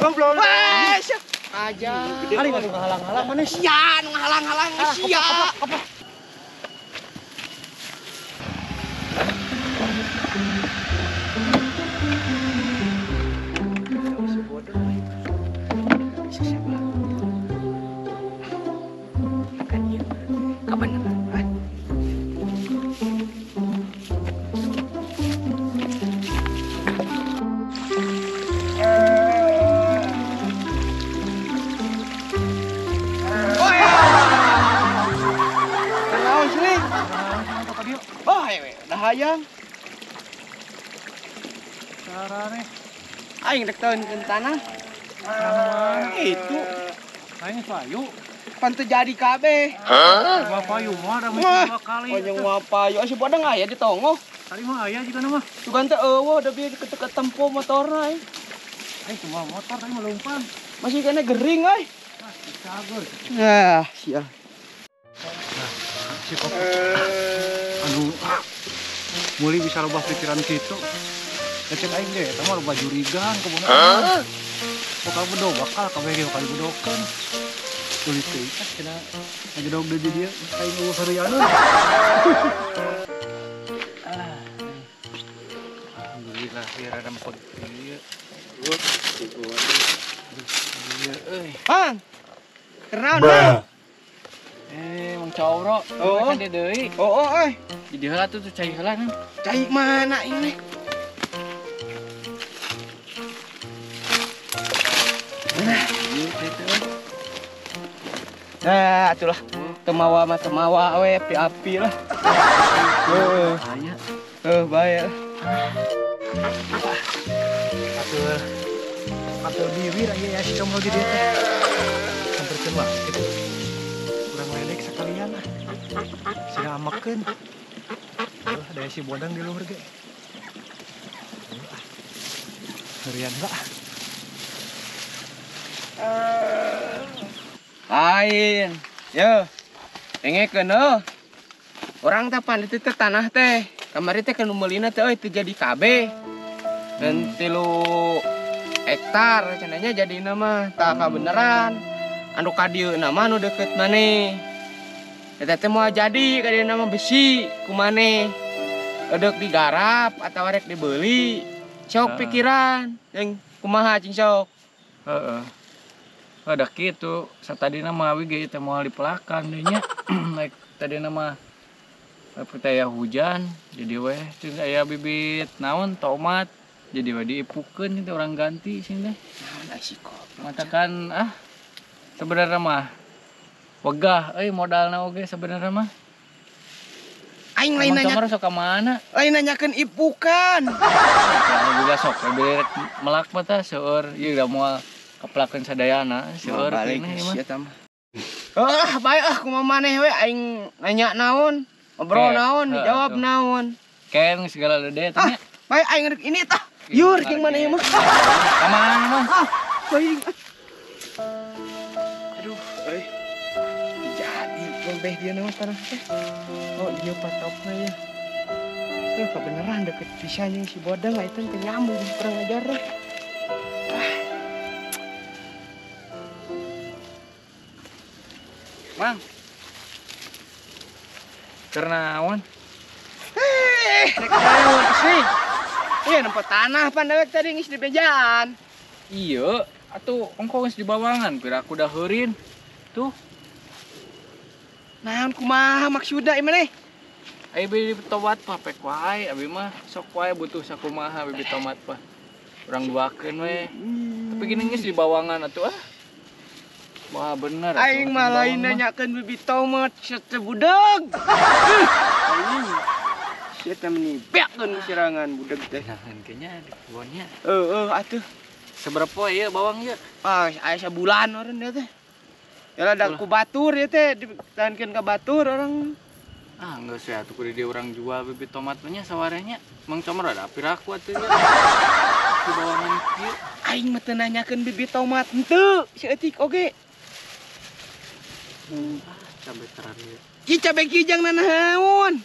Goblok. Wah, aja. Kali nu ngahalang-halang maneh sia, nu ngahalang-halang sia. Hayang. Carane aing rek taunkeun tanah. Itu aing payu. Pan teu jadi kabeh. Hah? Moal payu mah da dua kali. Oh jeung moal payu asup bodang aya di tongoh. Tadi mah aya juga mah. Sugan teh eueuh da bieu deket-deket tempo motorna aing. Aing semua motor tadi mah leumpang. Masih kena gering euy. Ah, cagur. Nah, sia. Nah, si kopi. Anu muli bisa rubah pikiran gitu. Ngecek aing ge eta mah loba jurigan kebuna. Bakal bedo bakal kabeh ge bakal dibedokeun. Tulis teh ah cenah ngajedog deui di dieu aing eueuh harianeun. Alhamdulillah ieu rarempeg ieu. Ieu euy. Hang. Kenaon mah? Mang Cowro, oh kan deui. Oh, euy. Jadi heula tuh cai heula kan. Cai mana ini? Nah, atulah. Temawa mah temawa we api-api lah. Heeh. Aya. Heuh, bae. Atur. Atur biwir aya ya si Comro di dieu teh. Samperkeun wae kitu. Urang ledek sekalian ah. Siga amekeun. Ada si bodang di luhur ge. Herian enggak? Lain. Yo. Dengekeun heuh. Urang teh pan itu teh tanah teh. Kamari teh nu meulina teh euy teu jadi kabeh. Dan 3 hektar cenahnya jadina mah tah kabeneran. Anu ka dieu mah anu deukeut maneh. Eta teh moal jadi ka dieu mah besi ku maneh. Edek digarap atau rek dibeli. Sok pikiran jeung kumaha cing sok. Heeh. Ada kitu satadina mah awi ge teh moal dipelakan deui nya. Naik tadina mah aya hujan jadi weh teu aya bibit naon tomat jadi we diipukeun teh urang ganti sing teh. Naon si goblok. Matakan ah sebenarnya mah wegah euy modalna oge sebenarnya mah. Aing lain nanya. Emang sok ka mana? Lain nanyakeun ipukan. Alhamdulillah sok we melak mah tah seueur ieu da moal kepelakeun sadayana seueur keneh ieu mah. Ah, bae ah kumaha maneh we aing nanya naon, ngobrol naon, dijawab naon. Ken segala lede teh nya. Bae aing rek ini tah. Yur jeung maneh mah. Ka mana mah? Ah, bae. Aduh, euy. Jadi lembeh dia naon tanah teh. Oh iya patokna ya. Tuh kebeneran deket pisan jeung si bodang eta teh nyambung kurang ajar deh. Mang. Kernaon? Rek naon sih? Iya nempo tanah pan dewek tadi geus dibejaan. Iya, atuh ongko geus dibawangan pira aku daheurin. Tuh. Naon kumaha maksudna ieu maneh? Aya bibit tomat papek wae, abi mah sok wae butuh sakumaha bibit tomat mah. Urang duakeun we. Tapi gini geus dibawangan atuh ah. Wah bener. Aing mah lain nanyakeun bibit tomat sia budeg. Aing. Sia teh meni beakeun sirangan budeg teh. Nah, kayaknya di kebonnya. Heeh atuh. Seberapa ieu bawang ieu? Ah, aya sabulan eureun ieu teh. Ya ada ku batur ieu teh ditahankeun ka batur orang. Ah, geus ya atuh kudu dia urang jual bibit tomat mah nya sawarehnya. Mang Comro ada piraku atuh nya. Di bawangan kieu. Aing mah teu nanyakeun bibit tomat henteu, saeutik oge. Cabe terang ieu. Ki cabe kijang nanaon.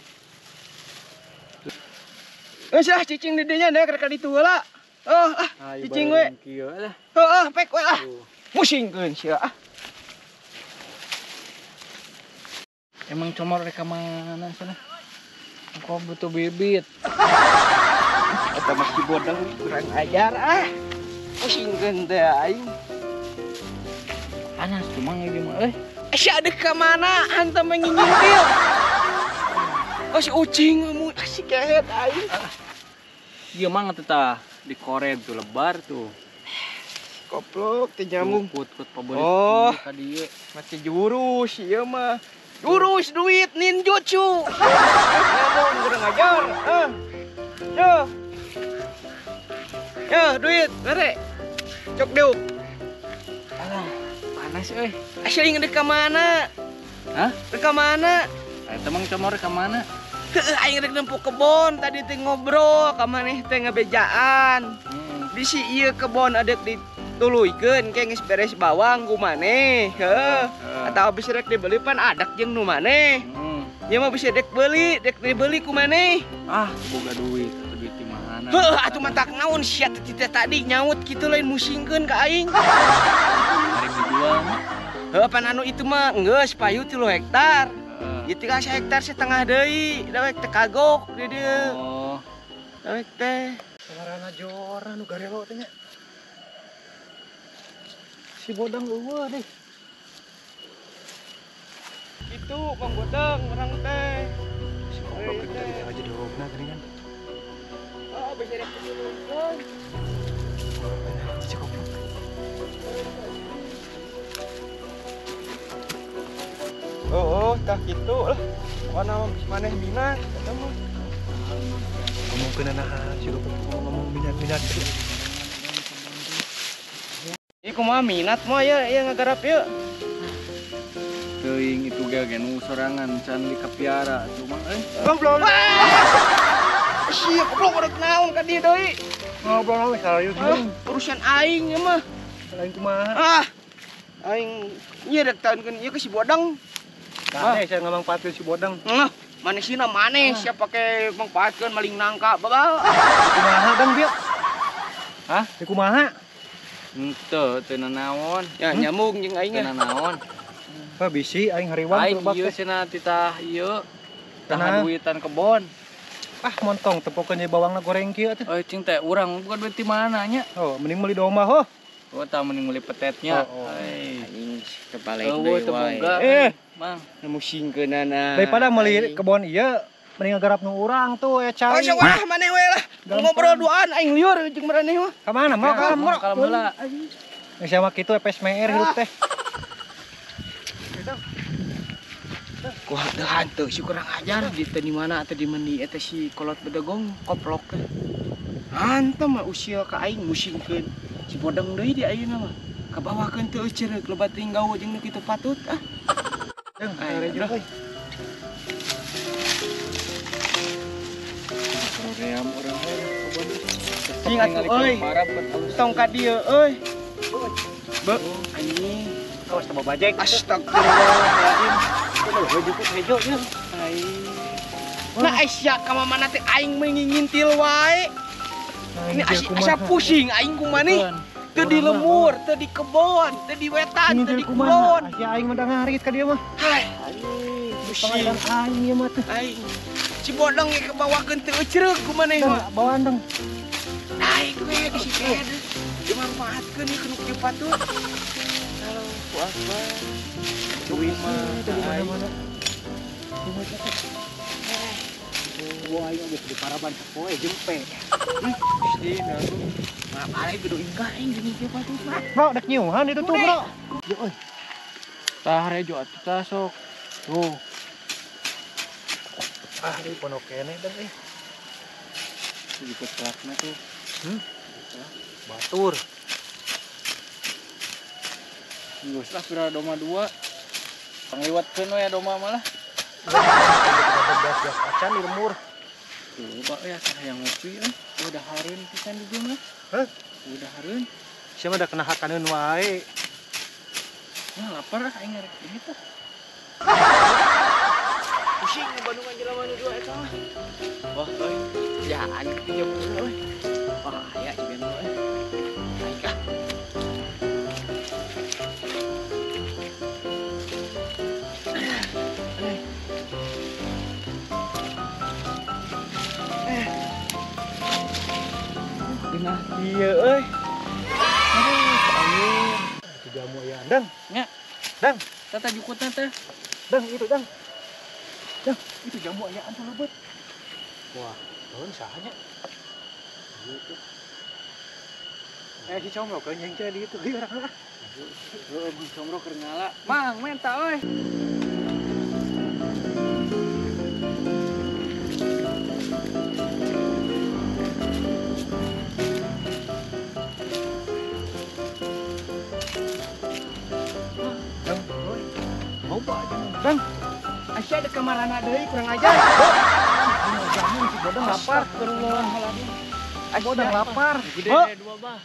Geus ah cicing di dinya deh rek ka ditu heula. Oh, ah, cicing we. Heeh, pek we lah. Musingkeun sia ah. Emang comor rek ka mana cenah? Kok butuh bibit. Eta mah si bodeng kurang ajar ah. Pusingkeun teh aing. Panas cuma ieu mah euy. Sia deuk ka mana hantam ngingintil. Oh si ucing ngomong si kehet aing. Ieu mah teh tah dikored tuh lebar tuh. Koplok teh nyambung kut-kut pabelit. Oh, ka dieu. Make jurus ieu mah. Jurus duit ninjutsu. Nyambung kurang ajar. Ah. Yo. Yo, duit, mere. Cok diuk. Alah, panas euy. Asli deuk ka mana? Hah? Deuk ka mana? Eta mah comor ka mana? Heuh, aing rek nempo kebon tadi teh ngobrol ka maneh teh ngabejaan. Bisi ieu kebon adek dituluykeun ke geus beres bawang ku maneh. Heuh. Atawa bisi rek dibeli pan adak jeung nu maneh. Ieu mah bisi dek beuli, dek dibeli ku maneh. Ah, boga duit, atuh duit di mana? Heuh, atuh matak naon sia teh tadi nyaut kitu lain musingkeun ka aing. Hari dijual mah. Heuh, pan anu itu mah geus payu 3 hektar. Ieu tinggal sehektar setengah deui, dawek teh kagok di dieu. Oh. Dawek teh. Samarana jora nu garelo teh nya. Si bodang eueuh deh. Kitu Bang Bodang urang teh. Si goblok teh tadi aja dogna geuningan. Oh, bisa rek ditulungkeun. Si goblok. Oh, tah kitu lah. Pokona mah maneh minat eta mah. Ngomongkeun naha si goblok ngomong minat-minat tadi. Ieu kumaha minat mah ya ieu ngagarap ieu. Teuing itu ge nu sorangan can dikapiara atuh mah euy. Goblok. Sia goblok rek naon ka dieu deui. Ngobrol we sararius. Urusan aing ieu mah. Lain kumaha? Ah. Aing ieu rek taunkeun ieu ke si Bodang. Nah, saya ngamangpaatkeun si Bodang. Heeh, maneh sina maneh siapa pake mangpaatkeun maling nangka babal. Kumaha dang bieu? Hah? Di kumaha? Henteu, teu nanaon. Ya nyambung jeung aing teu nanaon. Heh bisi aing hariwang aing ieu cenah titah ieu. Tah duitan kebon. Ah montong tepokeun ye bawangna goreng kieu atuh. Euy cing teh urang bukan duit di mana nya. Oh, mending meuli domba ho. Oh, tah mending meuli petetnya. Aing kebalik deui wae. Mang, musingkeunana. Daripada meuli kebon ieu, mending ngagarap nu urang tuh ya cai. Oh, wah maneh we lah. Ngobrol duaan aing lieur jeung maraneh mah. Ka mana mau ka mah? Kalem heula. Geus sama kitu epes meer hirup teh. Kuah teu hantu si kurang ajar di teh di mana atau di mendi eta si kolot bedegong koplok teh. Hantu mah usia ka aing musingkeun. Si bodeng deui di ayeuna mah. Kabawakeun teu euceureuh loba teuing gawe jeung nu kitu patut ah. Ayo, euy. Koream urang euy kebon. Cing atuh euy. Tong ka dieu euy. Be, anjing. Awas teh bajek. Astagfirullahaladzim. Heuh jukut hejo ieu. Aing. Nah Aisyah ka mana teh aing mengingintil wae. Ini asa pusing aing kumaha Teu di lemur, teu di kebon, teu di wetan, teu di kulon. Ya aing mah da ngarit ka dieu mah. Hai, anjing, pusing. Aing ieu mah teh. Aing. Si bodong ge kabawakeun teu euceureuh ku maneh mah. Bawaan dong. Aing we di si teh. Dimanfaatkeun ieu nu kieu patut. Allahu akbar. Duit mah teu di mana-mana. Wah, aing geus di paraban sapoe jempe. Gusti, aku. Maaf, aing kudu ingkah aing gini kieu patut mah. Bro, dek nyuhan itu tuh, Bro. Yo euy. Tah rejo atuh tah sok. Tuh. Ah, di pondok keneh dang euy. Jukut pelakna tuh. Batur. Geus lah pira doma 2. Pangliwatkeun we doma malah. Gas acan di lemur. Coba ya saya ngopi euy. Udah hareun pisan di dieu mah. Hah? Udah hareun. Sia mah da kena hakaneun wae. Nah, lapar ah aing ngarek ini tah. Pusing Bandungan jelema nu dua eta mah. Wah euy, jaan kieu euy. Wah, aya juga euy. Naik ah. Genah kieu euy. Aduh, itu jamu ya, Dang. Nya. Dang, tata jukutna teh. Dang, itu Dang. Dang, itu jamu ayaan tuh lebet. Wah, tahun sahanya. Gitu. Si Comro keur nyengce di itu ieu urang lah. Heeh, Mang Comro keur ngala. Mang, menta euy. Dang, euy. Loba jamu. Dang, Asya ada kamarana deui kurang ajar. Jamu si bodang lapar. Bodang lapar. Gede dua bah.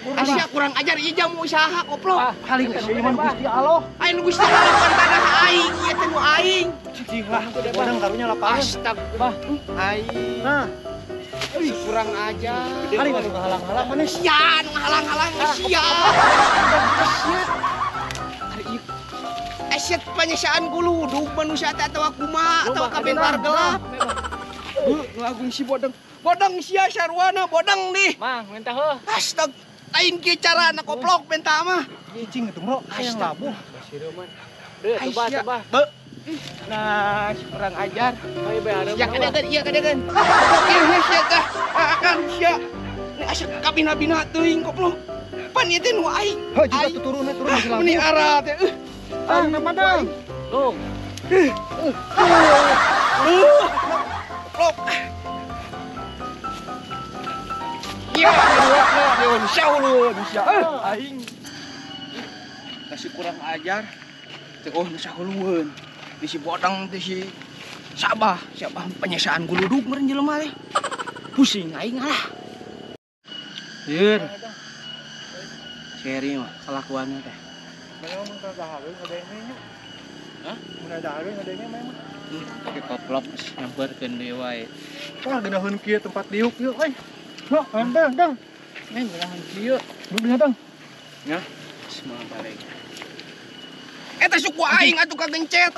Asya kurang ajar ieu jamu usaha koplok. Paling ieu mah Gusti Allah. Aing Gusti Allah pan tanah aing ieu teh nu aing. Cicing lah, bodang karunya lapar. Astagfirullah. Aing. Nah, kurang ajar. Paling atuh ngahalang-halang maneh. Sia nu ngahalang-halang sia. Sia. Ari ieu. Asya panyesaan guludug manusia teh atawa kumaha atawa kabentar gelap. Heuh, nu agung si bodang. Bodang sia sarwana bodang nih. Mang, minta heuh. Astag, lain kieu carana koplok menta mah. Cicing atuh, Bro. Hayang labuh. Deuh, coba coba. Be. Nah, si kurang ajar. Ayo be hareup. Ya kadegan, iya kadegan. Koplok ieu sia teh. Akan sia. Ini asa kabina-bina teuing koplok. Pan ieu teh nu aing. Heuh, juga tuh turun turun masih labuh. Meni ara teh. Tang, nama dang. Lung. Koplok. Ya, dua, dua, dua, aing. Kasih kurang ajar. Teh oh sahulueun. Di si bodang di si Sabah, siapa penyesaan guludug meureun jelema teh. Pusing aing lah. Lieur. Seri mah kelakuannya teh. Memang mun dahareun ngadenge nya. Hah? Mun dahareun ngadenge memang. Tapi koplok nyamperkeun deui wae. Wah, geunaheun kieu tempat diuk ieu euy. Loh, dang, dang. Neng geunaheun kieu. Duh, dang. Nya, semua balik. Eta suku aing atuh kagencet.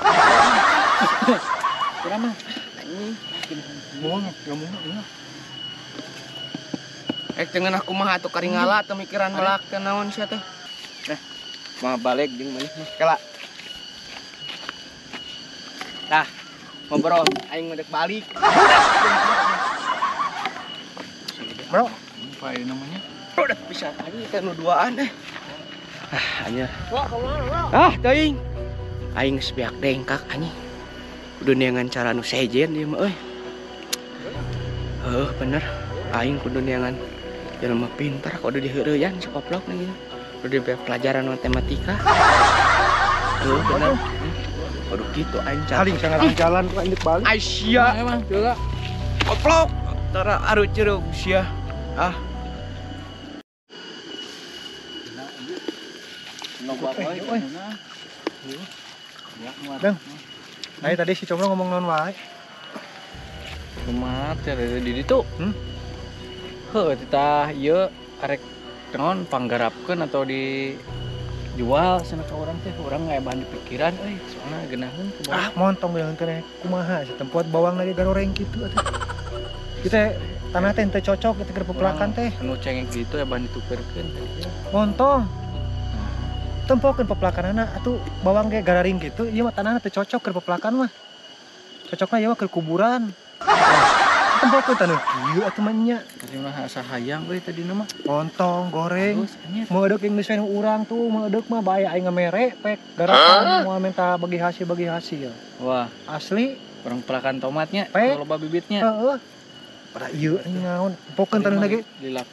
Kurang mah. Anjing. Moal, jamunya geunah. Ek teu ngeunah kumaha atuh karingala teu mikiran melak teh naon sia teh. Nah, mah balik jeung maneh mah kela. Tah, ngobrol aing mah balik. Bro, apa ini namanya? Udah bisa anjing teh nu duaan eh. Ah, anjir. Ah, teuing. Aing geus beak dengkak anjing. Kudu neangan cara nu sejen ieu mah euy. Heuh, bener. Aing kudu neangan jelema pintar kudu diheureuyaan si koplok nih gitu. Kudu diberi pelajaran matematika. Heuh, bener. Kudu kitu aing cara. Paling sangat jalan ku aing balik. Aisyah. Emang heula. Koplok. Tara aru cerug sia. Ah. Loba wae. Dang. Nah, tadi si Comro ngomong naon wae. Kumaha teh di ditu? Heuh, titah ieu arek naon panggarapkeun atau dijual cenah ka urang teh, urang aya bahan di pikiran euy, soalna geunaheun ku bawang. Ah, montong geunaheun teh kumaha si tempat bawang lagi garoreng kitu atuh. Kita tanah teh teu cocok kita keur pepelakan teh. Anu cengek gitu ya bahan ditukerkeun teh. Montong. Tempokeun pepelakanana atuh bawang ge gararing gitu, ieu mah tanahna teu cocok keur pepelakan mah. Cocokna ieu mah keur kuburan. Tempokeun taneuh kieu atuh mah nya. Tadi mah asa hayang euy tadi mah. Montong goreng. Meudeuk geus we urang tuh meudeuk mah bae aing ngamere pek garapan moal minta bagi hasil. Wah, asli urang pelakan tomatnya, loba bibitnya. Heeh. Pada ieu naon, tempokeun taneuhna ge.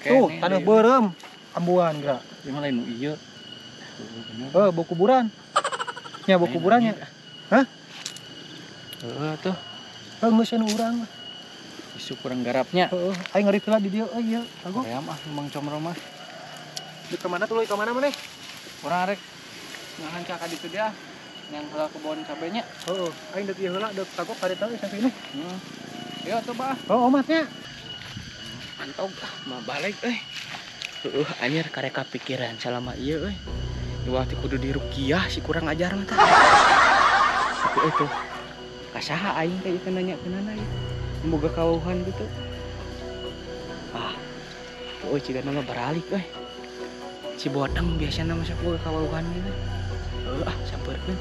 Tuh, taneuh beureum ambuan geura. Ieu mah lain nu ieu. Oh, bau kuburan. Nya bau kuburannya. Hah? Heeh tuh. Heuh geus urang mah. Isu kurang garapnya. Heeh, aing ngaripila di dieu euy ieu. Kagok. Hayam ah Mang Comro mah. Di ka mana tuluy ka mana maneh? Urang arek ngahan ka ditu dia. Yang heula kebon cabenya. Heeh, aing deuk ieu heula deuk kagok karita euy sampai ini. Heeh. Yo coba ah. Oh, omatnya. Mantog ah mah balik euy. Heueuh anjir karek kapikiran salama ieu euy. Iwah teh kudu dirukiah si kurang ajar mah tah. Tapi euy tuh kasaha aing teh ieu nanya keunana ieu. Boga kawauhan gitu. Ah. Euy cigana mah baralik euy. Si bodeng biasana mah sok boga kawauhan gitu. Heueuh ah sampeurkeun.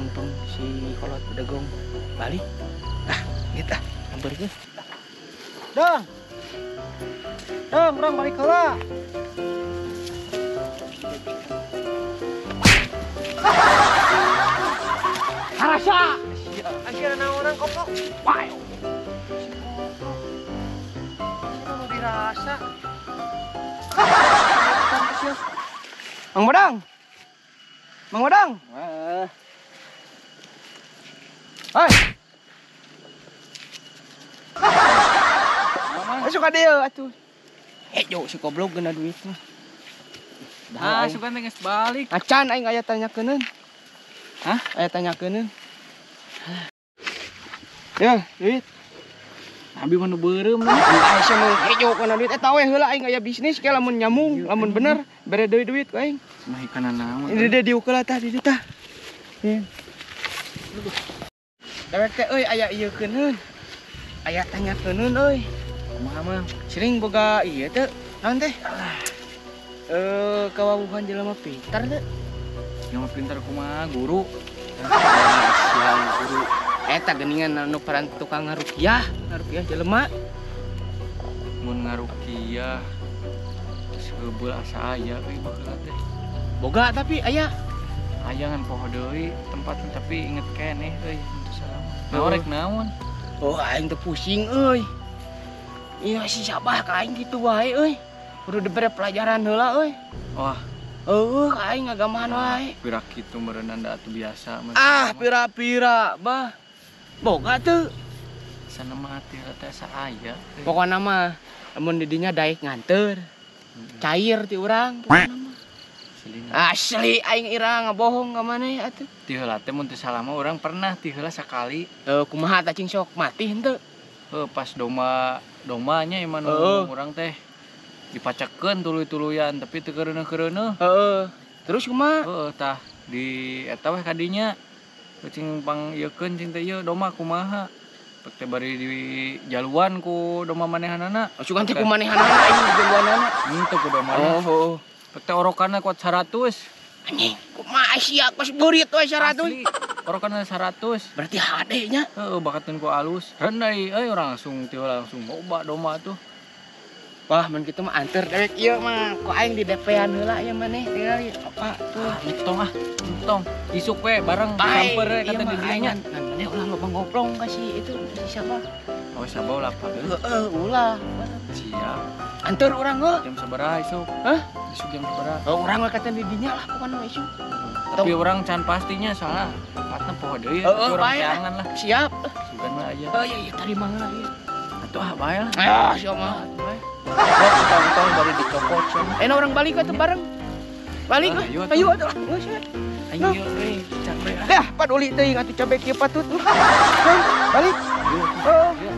Mumpung si kolot bedegong balik. Ah, gitu ah, sampeurkeun. Dang. Dang, urang balik heula. Harasa. Akhirnya naonan koplok. Wae. Si koplok. Si nu dirasa. Mang Bodang. Mang Bodang. Wah. Hei. Masuk ka dieu atuh. Hejo si goblok geuna duit mah. Ah, sugan teh geus balik. Acan aing aya tanyakeunun. Hah? Aya tanyakeunun. Ya, duit. Abi mah nu beureum. Aing sia mah hejo kana duit eta we heula aing aya bisnis ke lamun nyamung, lamun bener bere deui duit ku aing. Mah kana naon. Ini dia diuk heula tah di dieu tah. Dewek teh euy aya ieu keuneun. Aya tanyakeunun euy. Kumaha mah? Sering boga ieu teh naon teh? Kawawuhan jelema pintar teh. Jelema pintar kumaha guru? Siang guru. Eta geuningan anu paran tukang ngarukiah, ngarukiah jelema. Mun ngarukiah seubeul asa aya euy baheula teh. Boga tapi aya. Aya ngan poho deui tempatna tapi inget keneh euy henteu salah. Naon rek naon? Oh aing teh pusing euy. Iya si Sabah ka aing kitu wae euy. Kudu dibere pelajaran heula euy. Wah. Heueuh ka aing ngagamahan wae. Pira kitu meureunna da atuh biasa mah. Ah pira-pira bah. Boga teu. Sana mah teh asa aya. Pokona mah lamun di dinya daek nganteur. Cair ti urang pokona mah. Asli aing ira ngabohong ka maneh atuh. Ti heula teh mun teu salah mah urang pernah ti heula sakali. Kumaha tah cing sok mati henteu? Heuh pas domanya iman urang teh dipacakeun tuluy-tuluyan tapi teu keureuneuh-keureuneuh. Heeh. Terus kumaha? Heeh tah di eta weh kadinya. Cing pang ieukeun cing teh ieu domba kumaha. Pek teh bari di jaluan ku domba manehanana. Oh, sugan teh ku manehanana aing di jaluanana. Henteu ku dombana. Oh, heeh. Pek teh orokanna kuat 100. Anjing, kumaha sia kos beurit we 100. Asli, orokanna 100. Berarti hade nya. Heeh, bakateun ku alus. Rendai euy urang langsung teu langsung loba domba tuh. Wah, mun kitu mah anteur dewek ieu mah. Ku aing di DP-an heula ieu maneh tinggal apa tuh. Entong ah, entong. Isuk we bareng samper we kata di dieu nya. Ngan maneh ulah loba ngoplong ka si itu si siapa? Oh, siapa ulah padeul. Heeh, ulah. Siap. Anteur urang heuh. Jam sabaraha isuk? Hah? Isuk jam sabaraha? Oh, urang we kata di dinya lah pokona mah isuk. Tapi urang can pastinya soalnya tempatna poho deui. Heeh, urang teangan lah. Siap. Sugan mah aja. Oh iya, iya tarima heula ieu. Atuh ah bae lah. Ah, siap mah. Tong-tong baru dicokot cenah. Enak orang balik atuh bareng. Balik lah. Ayo atuh lah. Geus we. Ayo euy, capek ah. Dah, paduli teuing atuh cabe kieu patut. Balik. Heeh.